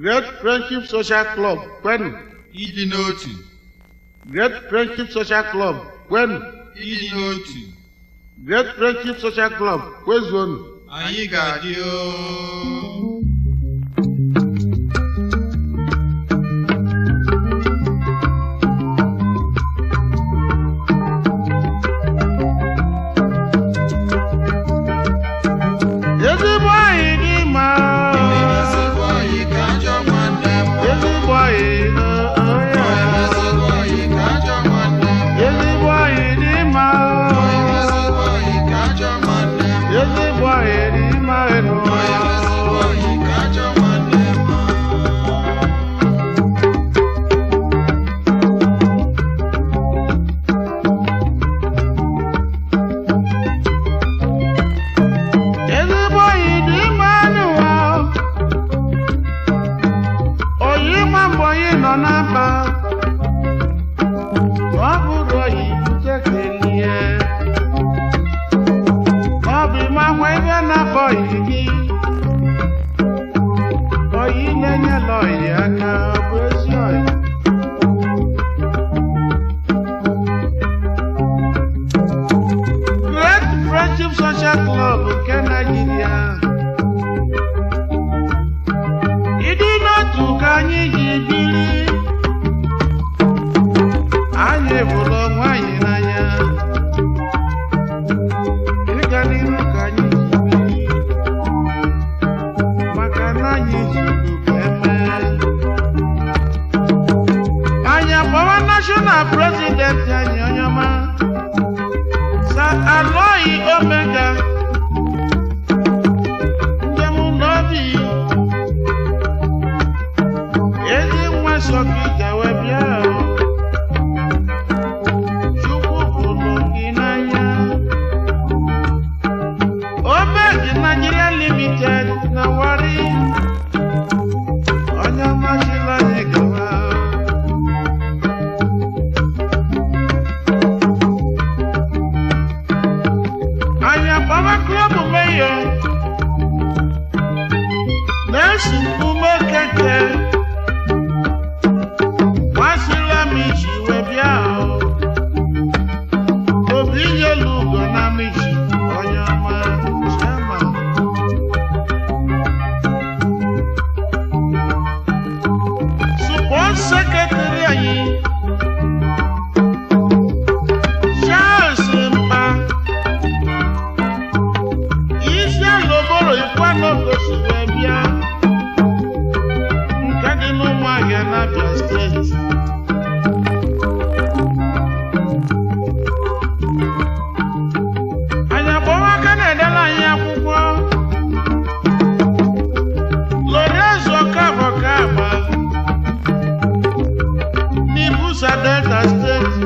Great Friendship Social Club kwenu. Ịdị n'otu. Great Friendship Social Club kwenu. Ịdị n'otu. Great Friendship Social Club kwezuonu. Anyị ga-adị ooo. Ezigbo anyị dị mma. Ezigbo ọyị ka ajọ nwanne m. Ezigbo anyị ya. Ezigbo ọyị ka ajọ nwanne m. Ezigbo anyị dị mma. Ezigbo ọyị ka ajọ nwanne m. Ezigbo anyị dị mma. Ezigbo ọyị ka ajọ nwanne m. Ezigbo ọyị dị mma n'ụwa. Oyi ma mgbe oyi nọ na mba. Ọ bụrụ oyi bute kelie. Ọ bụ ịma nwa ebe na-akpọ oyi gị. Oyi na-enyela oyi aka, ọ bụ ezi oyi. Great Friendship Social Club nke Nigeria. Ịdị n'otu ka anyị ji biri. Anyị hụrụ onwe anyị n'anya. Ịga n'ihu ka anyị ji biri. Maka na anyị zuru ka eme. Anyị akpọwa National President anyị onye ọma. Sir Aloy Omega. Njem n'obi. Ezi nwa sọ gị gawe bịa o. Chukwu hụrụ gị n'anya. Omega Nigeria Limited na Warri. Onye ọma sịla anyị gawa. Anyị akpọwa klọb meyo. Na-esi ume keke. Masịla m iji wee bịa o. Obi nyelu ugo na miji onye ọma chairman. Support secretary anyị Charles Mpa isi aloboro ikwanoko si wee bịa nke dị n'Ụmụahịa n'Abia steeti. Anyị akpọwa aka na-edela anyị akwụkwọ Lorenzo Okafor Kaba n'Ibusa Delta steeti.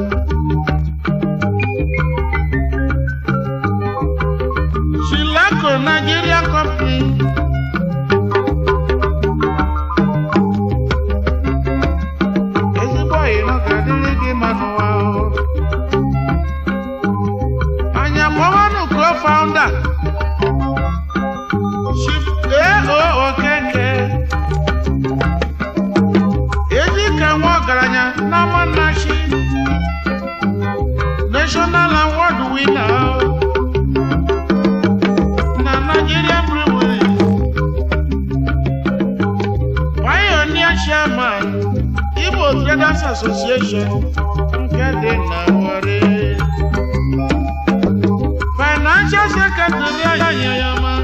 Shilaco Nigeria Company. Ezigbo ọyị nọ ga-adịrị gị mma n'ụwa o. Anyị akpọwanụ co-founder Chief A.O. Okeke. Ezika nwa ọgaranya na Amannachi National Award winner na Nigerian Brewery. Pioneer Chairman Igbo Traders Association nke dị na Warri. Financial Secretary anyị ọma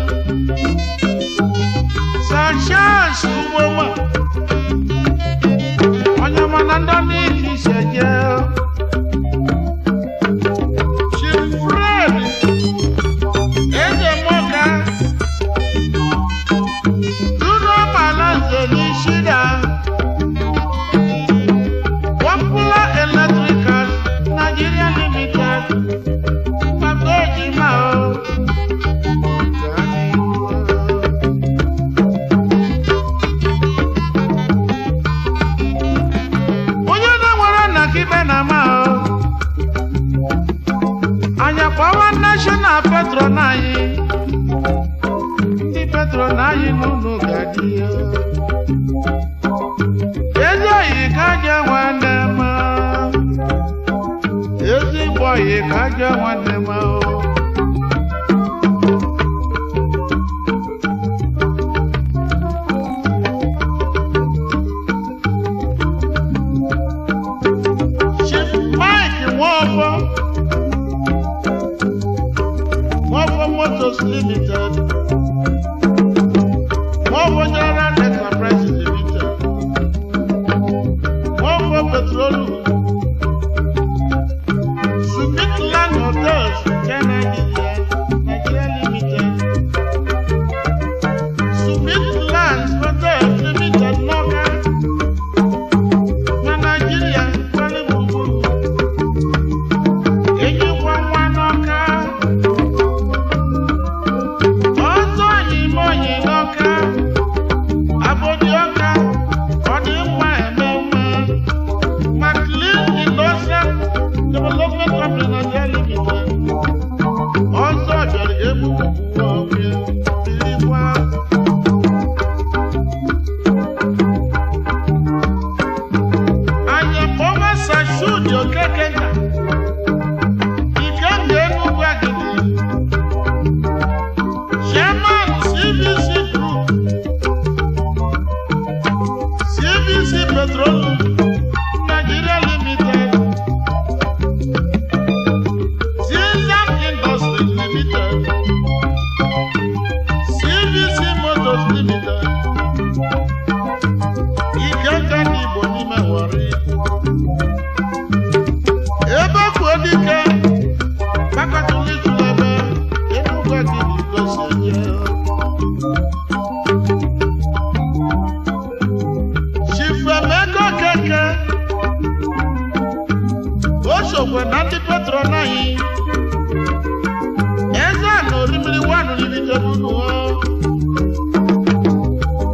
Sir Charles Ugboma onye ọma na ndị niile isi eje. Chief Fred Ezemoka Duro Malanze n'Ishida Popular Electrical Nigeria Limited. Papa Ejima o. Oyi ka ajọ nwanne m o. Chief Mike Nwofọ, Nwofọ Motors Limited, Nwofọ General Enterprises Limited, Nwofọ Petroleum, Sumitland Hotels nke Nigeria, Nigeria Limited, Sumitland Hotels Limited n'Awka, na Nigeria kwale gburugburu. Ejikwa nwa n'Awka, ọzọ oyime oyi n'Awka, Abodi Awka, ọ dị mma eme mma. McLean Industrial Development Company Nigeria Limited. Ọzọ bịara egbugbu ọbịa birikwa. Anyị kpọma Sashudi Okeke nta, Ikenga Enugwu Agidi, Chairman CVC Group, CVC Petroleum Nigeria Limited, Zizam Industries Limited, CVC Motors Limited, Ikenga ndị Igbo n'ime Warri. Ebe kwuo dike, gbakọtụrụ itulebe, Enugwu Agidi gosi eje. Chief Emeka Okeke, o sokwe na ndị patron anyị, Eze na Orimiri One Limited unu o.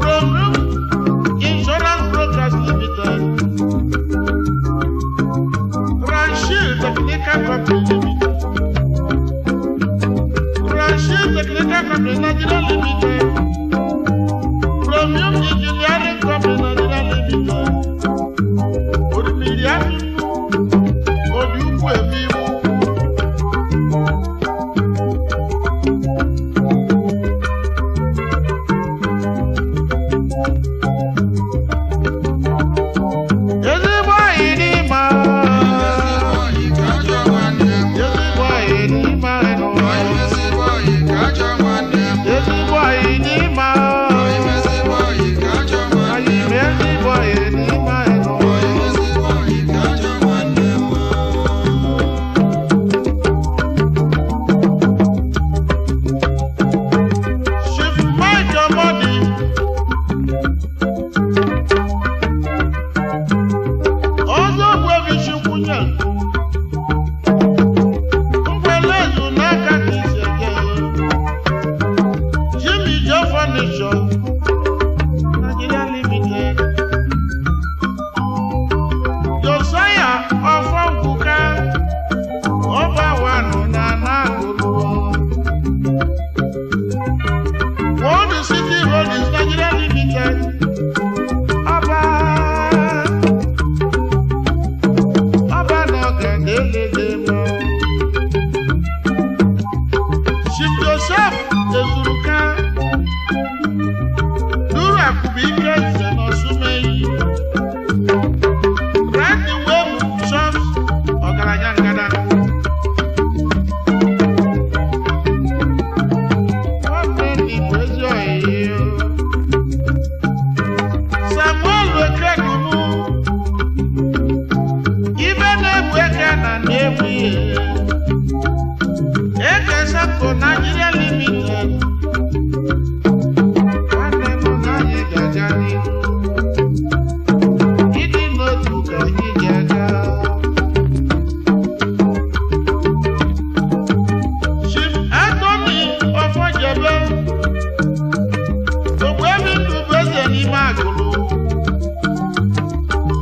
Program Insurance Brokers Limited, Ranshil Technical Company Limited, Ranshil Technical Company Nigeria Limited, Premium Engineering Company Nigeria Limited, Orimiri Akụkụ, Odi Ukwu Eme Iwu. Ezigbo anyị n'ime Ezigbo oyi ka ajọ nwanne m. Ezigbo anyị n'ime Oyi ezigbo oyi ka ajọ nwanne m. Ezigbo anyị n'ime Oyi ezigbo oyi ka ajọ anyị nwanne m. ezigbo anyị n'ime Oyi ezigbo oyi ka ajọ nwanne m. Chief Mike Amadi, Ọzọ Ogbuefi Chukwunye, Nkwele ezu n'aka ka isi eje. Jimmy Joe Furniture, Nigeria Limited, Josiah Ọfọnkwuka, Ọba Wanụ na Anagụrụ. World City Holdings Nigeria Limited, Ọba Ọba n'ọga na-elele mọ. Chief Joseph Ezuruka, Duru Akụbụike Nze n'Osumenyi, Randy Web Shops, ọgaranya ngada. Nwanne Igbo ezi ọyị o. Samuel Okegunu, ibe na-egbu eke na na-egbu ihe. Eke Sako Nigeria Limited. Nwanne m na anyị ga-aga n'ihu. Ịdị n'otu ka anyị ga-aga. Chief Anthony Ọfọjebe, Ogbuefi Ndụbụeze n'ime Agụlụ,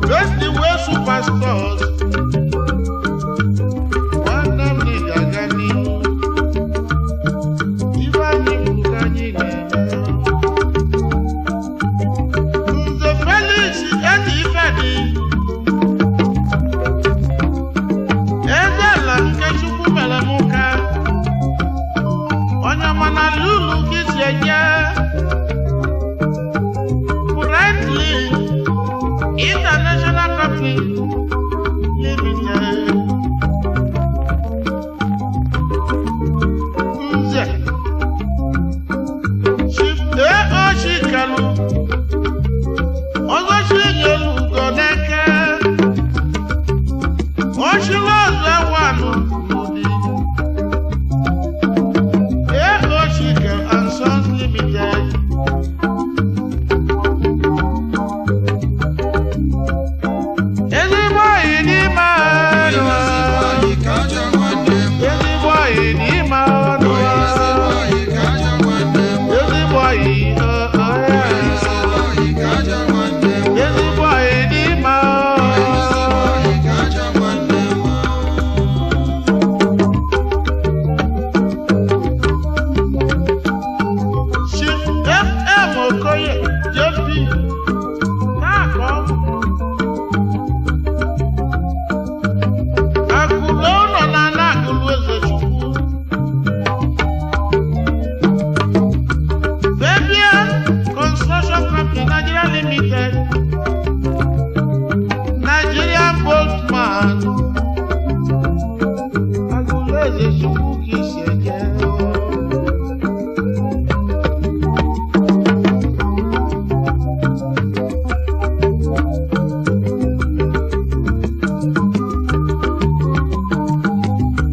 Best Way Superstores, nwanne m na ị ga-aga n'ihu. Ibe anyị bụ nke anyị na-eme. Nze Felix Eze Ifedi, Eze ala nke Franklin International Company Limited. Nze Chief A.O. Chikalu Ọzọ Chinyelu Ugo n'eke Ọchịlọzọ wanụ n'ụdị A.O. Chike and Sons Limited. Ezigbo ọyị n'ime ọnụ. Ezigbo ọyị ka ajọ nwanne m. Ezigbo ọyị n'ime ọnụ. Ezigbo ọyị ka ajọ nwanne m. Ezigbo ọyị ọya. Ezigbo ọyị ka ajọ nwanne m. Ezigbo ọyị n'ime Ezigbo ọnụ. ọyị ka ajọ nwanne m. Chief F.M. Okoye JP na-akọ Akụlụ ụlọ na ala Akụlụ Ezechukwu. Fabian Construction Company Nigeria Limited, Nigerian Boltman. Akụlụ Ezechukwu ka isi eje.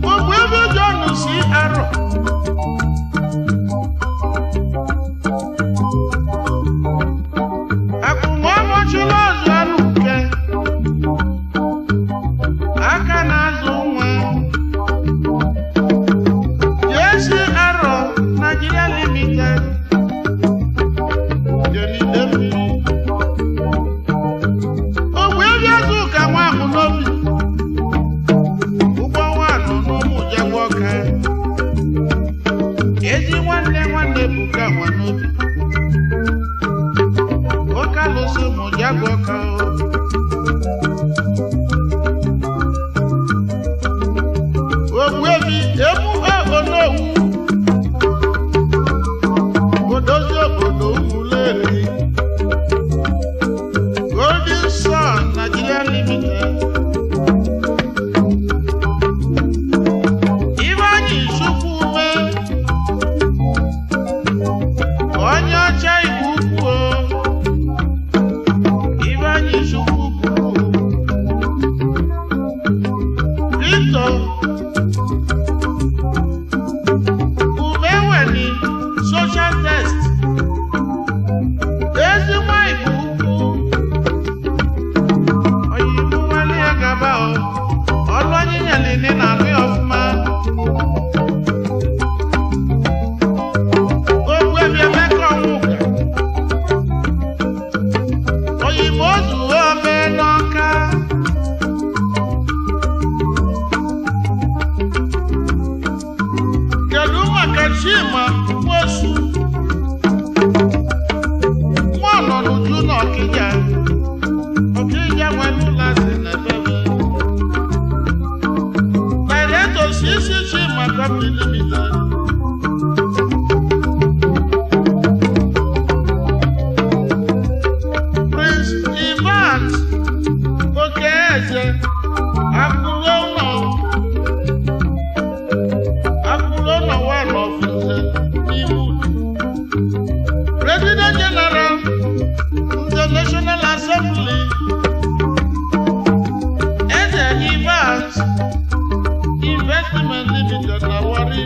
Gbogbo ebe John si arọ. Akụnwamọchịla ọzọ alụke. Aka na-azụ nwa. JC Arọ Nigeria Limited. Jeride mmiri. Ogbu ebe azụ ka nwa ahụ n'obi. Ụgbọ nwanụ n'ụmụ jegwa ọka. Ezi nwanne nwanne buka nwa n'obi. Oke alụsị ụmụ jegwa ọka o. Ogbuebi emu onowu. Odozi obodo Umuleri. Golden Sun Nigeria Limited. Ifeanyi Chukwu ume onye ọcha Igbo ukwu o. Ifeanyi Chukwu kwuru Victor Umeweni social test ezi nwa Igbo ukwu oyibo nwale ya gaba o ọlụ anyị nyelini na alụ ya ọfụma. Ogbuebi Emeka Ọnwụka oyigbo ozuo ome n'Ọka. Kedu maka Chima Nwosu nwa nọ n'uju na Ọkịja Ọkịja nwere ụlọ asị na ebe Director CC Chima Company Limited. Prince Evans Okeeze Akụlụnọ Akụlụnọ one of Nze n'Imo, President General Nze National Assembly. Eze Evans Investment Limited na Warri,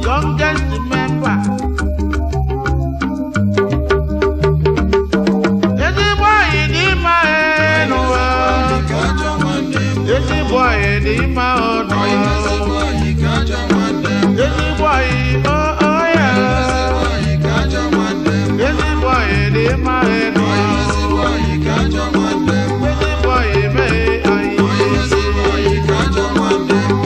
youngest member. Ezigbo ọyị dị mma n'ụwa. Ezigbo ọyị ka ajọ nwanne m. Ezigbo ọyị dị mma n'ụwa. Ezigbo ọyị ka ajọ nwanne m. Ezigbo ọyị ya. Ezigbo ọyị ka ajọ nwanne m. Ezigbo ọyị dị mma n'ụwa. Ezigbo ọyị ka ajọ nwanne m. Ezigbo ọyị mee anyị. Ezigbo ọyị ka ajọ nwanne m.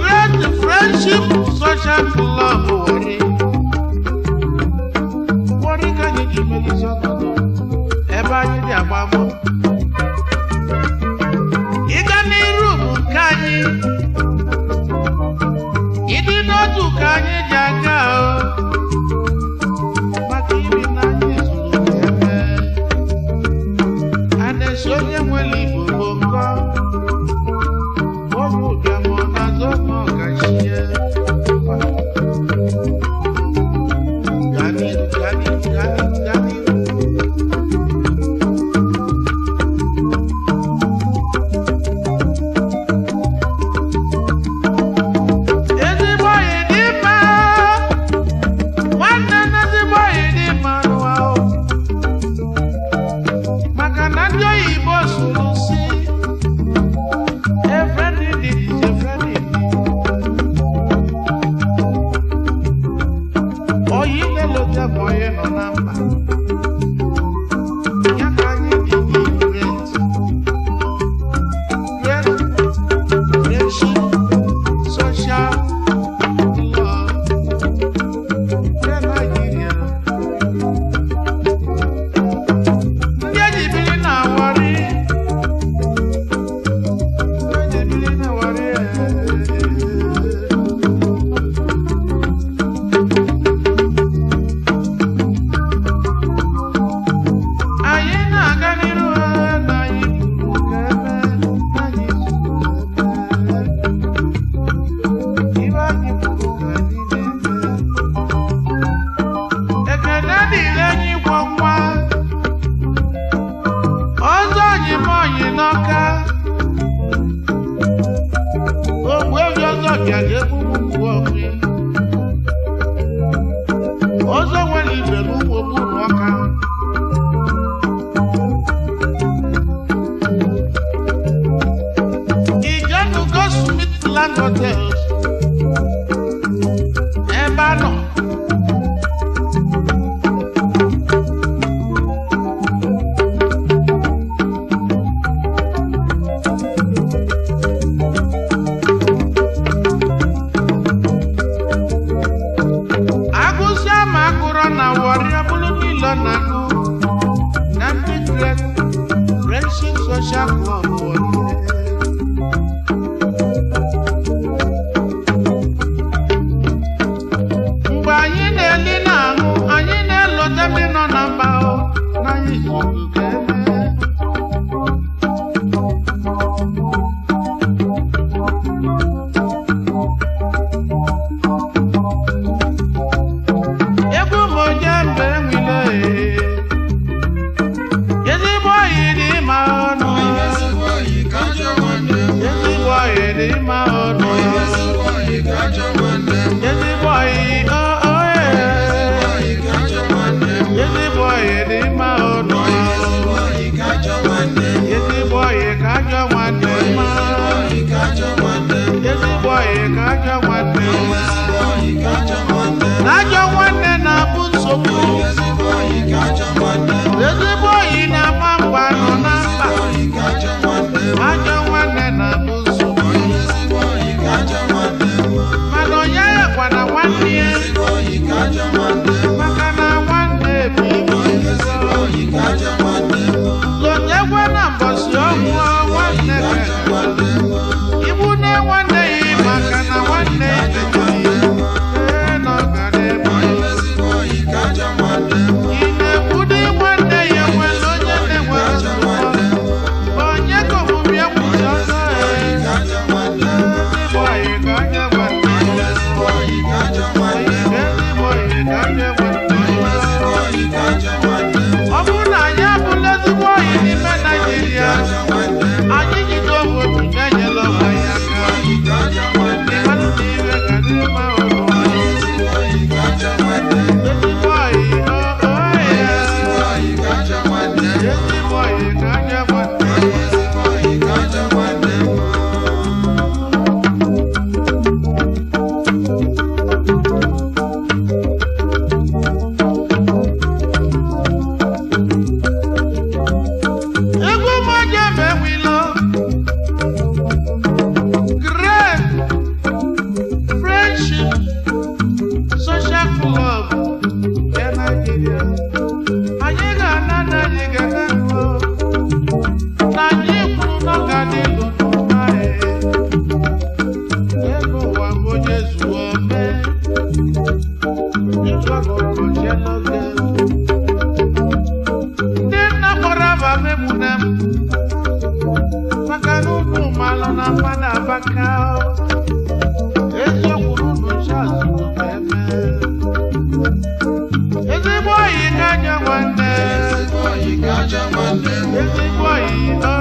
Great Friendship Social Club Warri. Warri ka anyị ji melite ọnọdụ ebe anyị dị agba mbọ. Ịga n'iru bụ nke anyị, ịdị n'otu ka anyị ji aga o. Maka ibi na anyị zuru eme. Hotels ebe a nọ. Agụsịa ma agụrọ na Warri ọ bụrụ niile na-agụ na ndị Great Friendship Social Club Warri. Mgbe anyị na-eli na-aṅụ, anyị na-elote ndị nọ na mba o, na anyị zuru ka eme. Egwu m onye mgbe enwile ezigbo oyi dị ma ọnụ, Ezigbo oyi ka ajọ nwanne m. ezigbo oyi dị ma ọnụ, Ezigbo oyi ka ajọ nwanne m. ezigbo oyi o o Ezigbo oyi ka ajọ nwanne m. ezigbo oyi dị ma ọnụ, Ezigbo oyi ka ajọ nwanne m. ezigbo oyi ka ajọ nwanne ma, Ezigbo oyi ka ajọ nwanne m. ezigbo oyi ka ajọ nwanne ma. Ezigbo oyi ka ajọ nwanne m. Na ajọ nwanne na-abụ nsogbu, Ezigbo oyi ka ajọ nwanne m. ezigbo oyi na-ama mgba nọ na mkpa, Ezigbo oyi ka ajọ nwanne m. ajọ nwanne na-abụ nsogbu. Ezigbo oyi ka ajọ nwanne m. Mana onye yakwana nwanne ya, Ezigbo oyi ka ajọ nwanne m. maka na nwanne bụ ibu. Ezigbo oyi ka ajọ nwanne m. Lonyekwe na mbọsị ọnwụ nwanne Ajọ ka nwanne m. igbu na nwanne ya, maka na nwanne ya ee na ọ ga na-eme. Ezigbo oyi ka ajọ nwanne m. Ị na-ekwudo nwanne ya nwere onye na-enwere Ajọ nsogbu. nwanne m. Onye ka omume ya kwuchi ọzọ ee. Ka ajọ nwanne m. Ezigbo oyi ka ajọ nwanne m. Ezigbo oyi ka ajọ nwanne m. Ezigbo oyi ka ajọ nwanne m. Ezigbo oyi ka ajọ nwanne m. Ọ bụrụ na anyị abụla ezigbo oyi n'ime Naịjirịa, Ajọ nwanne m. anyị jide onwe obi na-enyela onwe ya aka. Oyi ka ajọ nwanne m. Ịmalụ na iwe ga dị mma ọrụ. Ezigbo oyi ka ajọ nwanne m. Ezigbo oyi, o o ya. Ezigbo oyi ka ajọ nwanne m. Ezigbo oyi ka ajọ nwanne. Ezigbo oyi ka ajọ nwanne m. Egwu m onye ma enwilo. Great Friendship Social Club nke Naịjirịa. Anyị ga-ana na anyị ga-ana o. Na anyị kwuru na ọ ga dị ndụ n'ụwa e. Ego ụwa bụ onye zuo mee. Ịchọ ka ụbọchị eloge. Ndị nna kpọrọ aba memuna m maka na ụmụ malụ na mmadụ abaka eziokwu n'ụlọ chazụ ka eme ezigbo oyi ka ajọ nwanne, Ezigbo oyi ka ajọ nwanne m. ezigbo oyi o.